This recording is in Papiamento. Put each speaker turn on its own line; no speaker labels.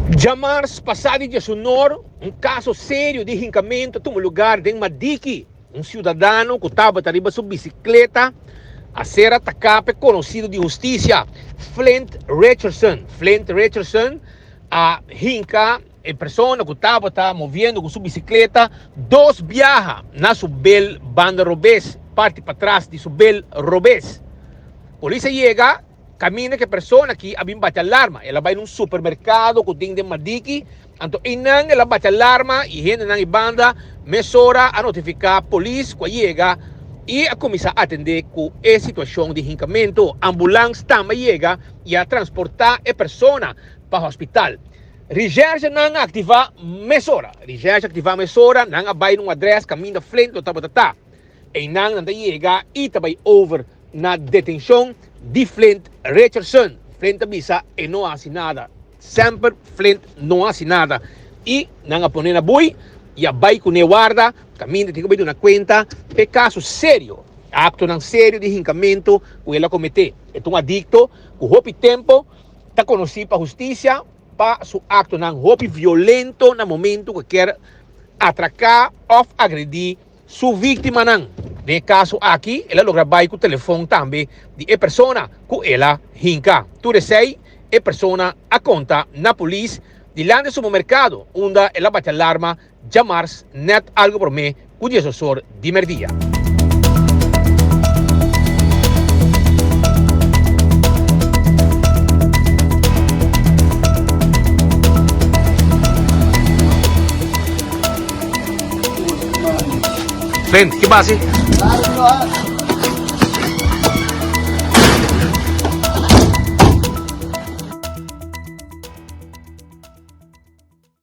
Djamars pasá di djesunor, un kaso serio di hinkamentu a tuma lugar den Madiki. Un siudadano ku tabata riba su bisikleta a ser ataká pa e konosido di hustisia, Flint Richardson. Flint Richardson a hinka e persona ku tabata moviendo ku su bisikleta dos biaha na su bel banda robes, parti patras di su bel robes. Polis a yega. Kaminda ku e persona aki a bin bati alarma. El a bai na un supermerkado ku tin den Madiki, anto einan el a bati alarma i hendenan i banda mesora a notifiká polis ku a yega i a kuminsá atendé ku e situashon di hinkamentu. Ambulans tambe a yega i a transportá e persona pa hospital. Rishèrshenan a aktivá mesora. Rishèrshe a aktivá mesora, nan a bai na un adrès kaminda Flint lo tabata ta. Einan nan ta yega i ta bai over na detenshon di Flint Richardson. Flint ta bisa e no hasi nada. Semper Flint no hasi nada. I nan a pone na bui i a bai kuné warda kaminda tin ku bai duna kuenta p'e kaso serio, aktonan serio di hinkamentu ku el a kometé. E ta un adikto ku hopi tempu ta konosí pa hustisia pa su aktonan hopi violento na momentu ku e kier atraká òf agredí Su víktimanan. Den e kaso aki el a logra bai ku telefon tambe di e persona ku el a hinka. Tur esei e persona a konta na polis dilanti supermerkado unda el a bati alarma djamars nèt algu promé ku diesosor di merdia. Flint, ki basi?